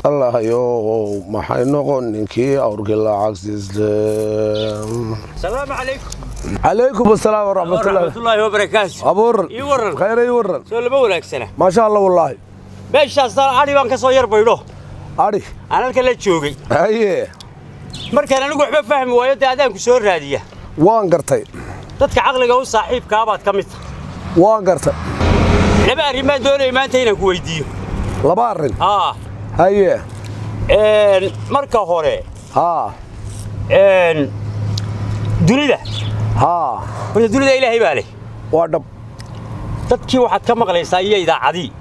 Allahayow, maxay noqon ninkii awrkii lacag siiste? السلام عليكم. Calaykum asalaam waraxmatullahi. ورحمة الله وبركاته. Abuuran. Ii waran. Khayr, ii waran. Soo lama wanaagsana? Maasha Allah, wallaahi. Meeshaasaan adhi baan ka soo yar baydho. Adhi? Aan halkan la joogay. Haye. Markaan anigu waxba fahmi waayo, dee adaanku soo raadiya. Waan gartay. Dadka caqliga u saaxiibkaa baad ka mid tahay. Waan gartay. Laba arrin baan doonaya maanta inaan ku weydiiyo. Laba arrin? Haa. Haye. Marka hore, haa dunida, horta dunida Ilaahay baa leh. Waa dhab. Dadkii waxaad ka maqlaysaa iyo idaacadii,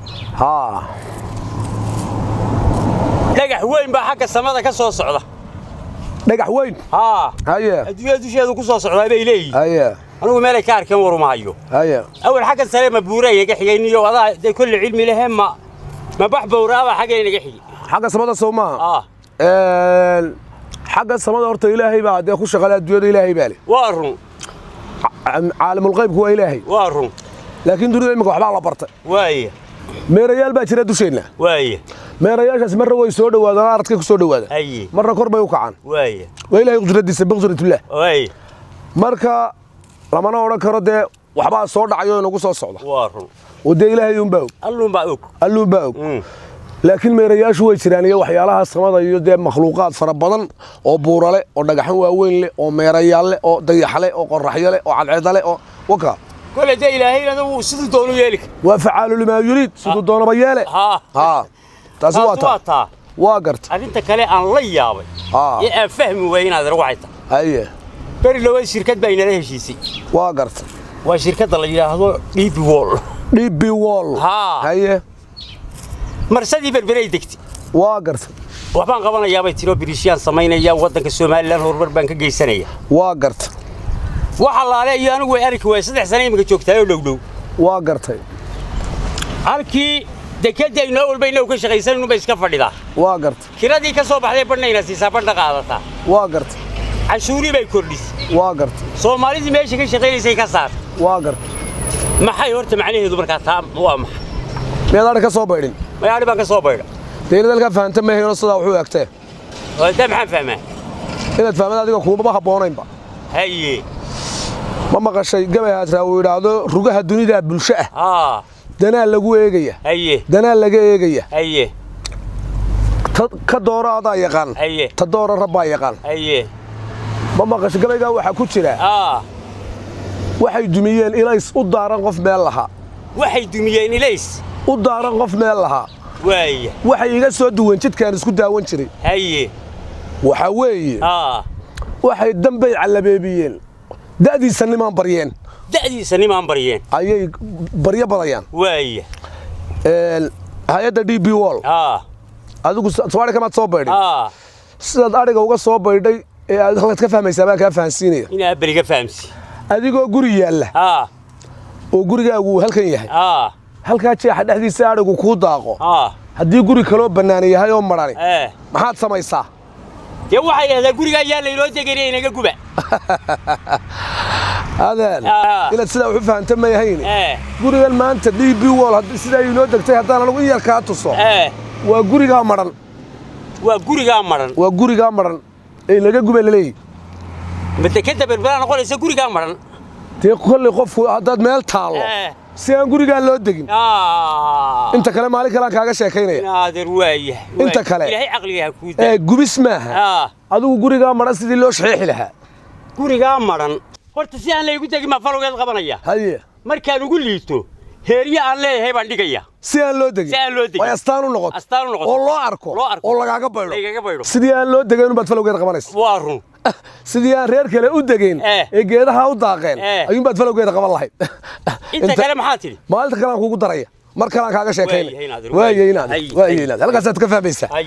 dhagax weyn baa xagga samada ka soo socda. Dhagax weyn? Haa. Haye. Adduunyada dusheedu ku soo socdaa bay leeyihiin. Haye. Anigu meelay ka arkeen waruma hayo. Haye. Awal xaggan sare ma buura inaga xigay niyo, adaa dee kolle cilmi lehe, ma bax bowraaba xagga inaga xigay? Xagga samada soo maaha? Ah. Xagga samada horta Ilaahay baa dee ku shaqale, adduunyada Ilaahay baa leh. Waa run. Caalamulqaybku waa Ilaahay. Waa run. Laakiin dunida imika waxbaa la bartay. Waaya. Meerayaal baa jira dusheenna. Waaya. Meerayaashaas marna way soo dhowaadaan, aradkay ku soo dhowaadaan. Haye. Marna kor bay u kacaan. Waaya. Waa Ilahay qudradiisa, biqudratullah. Waaya. Marka lamana odhan karo dee waxbaa soo dhacayo inagu soo socda. Waa run. Oo dee Ilaahay unbaa og. Alluunbaa og. Alluunbaa og. Laakiin meerayaashu way jiraan iyo waxyaalaha samada iyo dee makhluuqaad fara badan oo buurale oo dhagaxan waaweyn leh oo meerayaal leh oo dayax leh oo qoraxyo leh oo cadceeda leh oo waka. Kole dee Ilaahayna wuu siduu doonu yeeli kara. Waa facaalu limaa yuriid, siduu doonaba yeele. Haa. Haa, taasi waa taas waa taa. Taa. Waa garta. Arrinta kale aan la yaabay ee aan fahmi waayey inaad waxay tahay, beri dhawaa shirkad baa inala heshiisay. Waa garta. Waa shirkadda la yidhaahdo DP World. DP World? Haa. Haye. Marsadii Berberay degtay. Waa garta. Waxbaan qabanayaa bay tiroo, biriishyaan samaynaya, waddanka Somalilan horumar baan ka geysanaya. Waa garta. Wax allaale iyo anigu way arki waay, 3 sano iminka joogtaayoo dhow dhow. Waa gartay. Halkii dekedda inoo walba inagu ka shaqaysanaynu bay iska fadhidaa. Waa gartay. Kiradii ka soo baxday badhnayna siisaa, badhna qaadataa. Waa gartay. Canshuurii bay kordhisay. Waa gartay. Soomaalidii meesha ka shaqaynaysay ka saartay. Waa gartay. Maxay horta macnaheedu markaa taa waa maxay? Miyaad adhi ka soo baydhin? Mayaadhi baan ka soo baydha. Dee inaad halkaa fahanta mahayno, sidaa wuxuu egtee. Oo dee maxaan fahmaa? Inaad fahmada adiga kuumaba habboonaynba. Haye. Ma maqashay gabay haatraa uu yidhaahdo rugaha dunida bulsho ah? Haa. Danaa lagu eegaya. Haye. Danaa laga eegaya. Haye. Ka dooro adaa yaqaan. Haye. Ta dooro rabbaa yaqaan. Haye. Ma maqashay gabaygaa waxaa ku jira, waxay dumiyeen ilays u daaran qof meel lahaa. Waxay dumiyeen ilays u daaran qof meel lahaa. Waaya. Waxay iga soo duwan jidkaan isku daawan jiray. Haye. Waxaa weeye, waxay dambay callabeebiyeen, da'diisa nimaan baryeen. Da'diisa nimaan baryeen. Ayay baryo badayaan. Waaya. Hay-adda DP World, adigu Soomaali kamaad soo baydhin? Haa. Sidaad adhiga uga soo baydhay ee aad halkaad ka fahmaysaa baan kaa fahansiinaya. Inaa beriga fahamsi. Adigoo guri yaalla oo gurigaagu uu halkan yahay, halkaa jeexa dhexdiisa adhigu kuu daaqo, haddii guri kaloo bannaan yahay oo marani, maxaad samaysaa? Dee waxay idhahdaa guriga ayaa laynoo deganaya, inaga guba. Adeen, inaad sidaa wax u fahanta ma yahayn. Gurigan maanta DP World sidaa inoo degtay, haddaan anigu in yar kaa tuso, waa gurigaa maran. Waa gurigaa maran. Waa gurigaa maran ee laga gubay laleeyahy. Ma dekeda Berberaa noqonaysa gurigaa maran? Dee kolley qofku haddaad meel taallo, si aan gurigaa loo degin. Inta kale maalin kalean kaaga sheekaynaya. Naadir, waaya. Inta kale. Ilaahay caqliga ha kuu Ee daa. Gubis maaha. Adigu gurigaa maran sidii loo shaxiixi lahaa. Gurigaa maran horta si aan laygu degin baa falowgeed qabanaya. Haye. Markaan ugu liito, heeryo aan leeyahay baan dhigaya. Si aan loo degin. Si aan loo degin. Way astaan u noqoto. Astaan u noqoto. Oo loo arko. Loo arko. Oo lagaaga baydho. Lagaga baydho. Sidii aan loo degayn baad falowgeed qabanaysa. Waa run. Sidii aan reer kale u degayn ee geedaha u daaqeen ayuunbaad falowgeeda qaban lahayd. Inta kale maxaa tidhi? Maalinta kalean kugu daraya, mar kalean kaaga sheekaynaya. Waayahay, Naadir. Waayahay, Naadir. Hay. Waayahay, Naadir. Halkaasaad ka fahmaysaa. Hay.